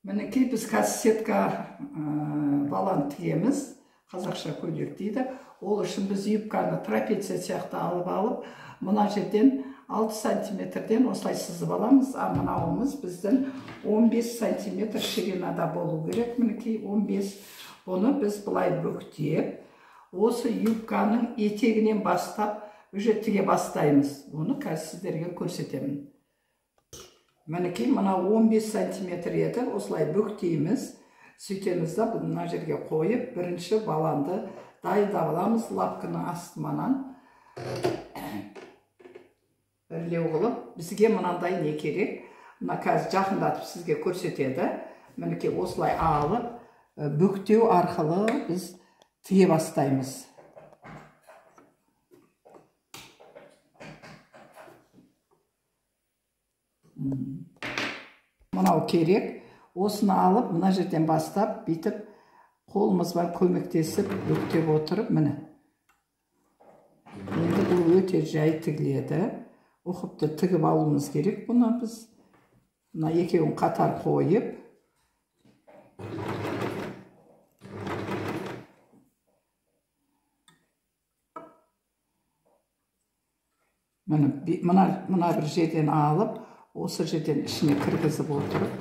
Мінекей, біз қазір сетка балан тігеміз, қазақша көйлек дейді. Ол үшін біз юбканы трапеция сияқты алып, мына жерден 6 сантиметрден осылай сызып аламыз. А мынауымыз біздің 15 сантиметр ширинада болу керек. Мінекей 15. Бұны біз былай бүктеп, осы юбканың етегінен бастап уже тіге бастаймыз. Оны қазір сіздерге көрсетемін. Мінекей, мына 15 сантиметр еді, осылай бүктейміз. Сөйтеміз да, бұны мына жерге қойып, бірінші баланды дайындап аламыз лапканың астынан. Бірлеу қылып, бізге мынандай не керек? Мына қазір жақындатып сізге көрсетеді. Мінекей, осылай алып, бүктеу арқылы біз тіге бастаймыз. Мынау керек. Осыны алып, мына жерден бастап, бүйтіп қолымызбен көмектесіп бүктеп отырып, міне. Енді бұл өте жай тігіледі. Ұқыпты тігіп алуымыз керек бұны біз. Мына екеуін қатар қойып, міне, мына бір жерден алып, осы жерден ішіне кіргізіп отырып,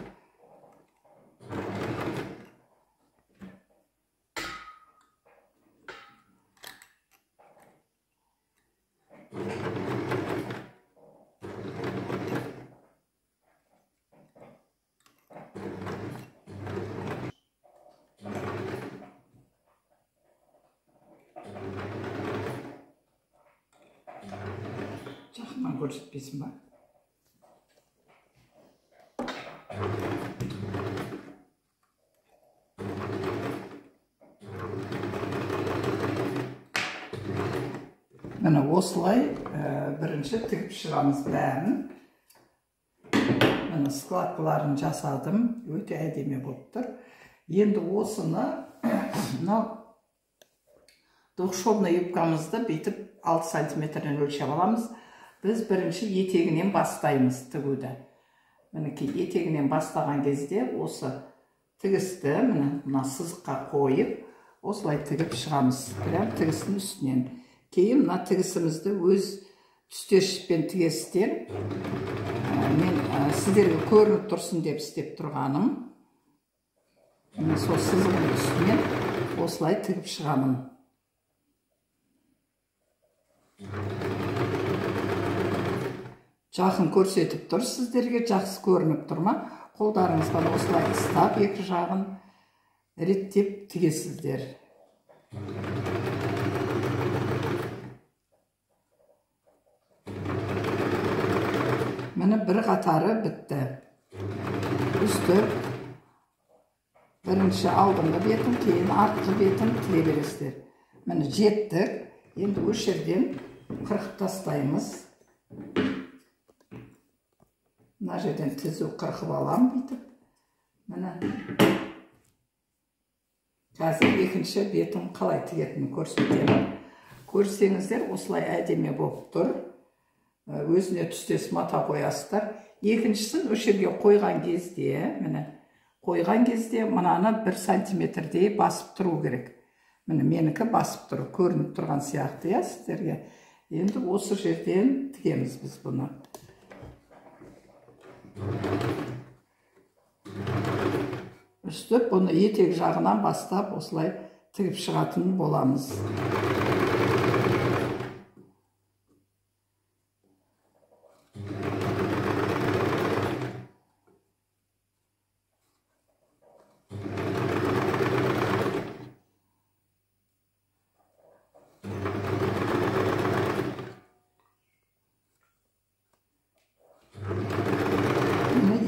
жақыннан көрсетпейсің ба? Міне, осылай бірінші тігіп шығамыз бәрін. Міне, складкаларын жасадым, өте әдемі болып тұр. Енді осыны мынау двухшовный юбкамызды бүйтіп 6 сантиметрден өлшеп аламыз. Біз бірінші етегінен бастаймыз тігуді. Мінекей, етегінен бастаған кезде осы тігісті міне мына сызыққа қойып, осылай тігіп шығамыз. Прям тігістің үстінен. Кейін мына тігісімізді өз түстес жіппен тігесіздер. Мен сіздерге көрініп тұрсын деп істеп тұрғаным. Міне, сол сызығының үстінен осылай тігіп шығамын. Жақын көрсетіп тұр сіздерге, жақсы көрініп тұр ма? Қолдарыңызбен осылай ұстап, екі жағын реттеп тігесіздер. Міне, бір қатары бітті. Үсті бірінші алдыңғы бетін, кейін артқы бетін тіге бересіздер. Міне, жеттік. Енді осы жерден қырқып тастаймыз. Мына жерден түзу қырқып аламын бүйтіп. Міне. Қазір екінші бетін қалай тігетінін көрсетемін. Көрсеңіздер, осылай әдемі болып тұр. Өзіне түстес мата қоясыздар. Екіншісін осы жерге қойған кезде, міне, қойған кезде мынаны 1 сантиметрдей басып тұру керек. Міне, менікі басып тұр, көрініп тұрған сияқты, иә, сіздерге. Енді осы жерден тігеміз біз бұны. Үстіп бұны етек жағынан бастап осылай тігіп шығатын боламыз.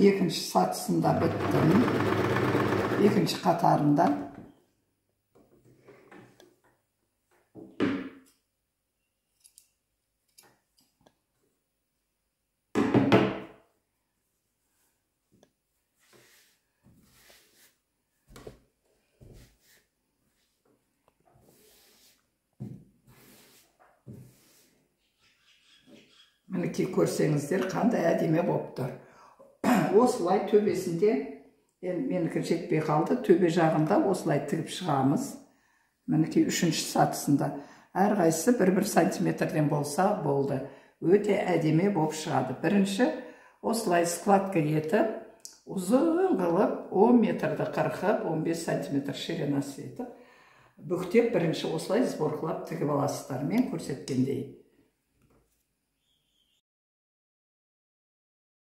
Екінші сатысында біттім. Екінші қатарында. Мінекей, көрсеңіздер, қандай әдемі болып тұр. Осылай төбесінде Енді менікі жетпей қалды. Төбе жағында осылай тігіп шығамыз. Мінекей, үшінші сатысында әрқайсысы бір-бір сантиметрден болса болды. Өте әдемі болып шығады. Бірінші осылай складка етіп, ұзын қылып, 10 метрді қырқып, 15 сантиметр ширинасы етіп, бүктеп, бірінші осылай сборкалап тігіп аласыздар мен көрсеткендей.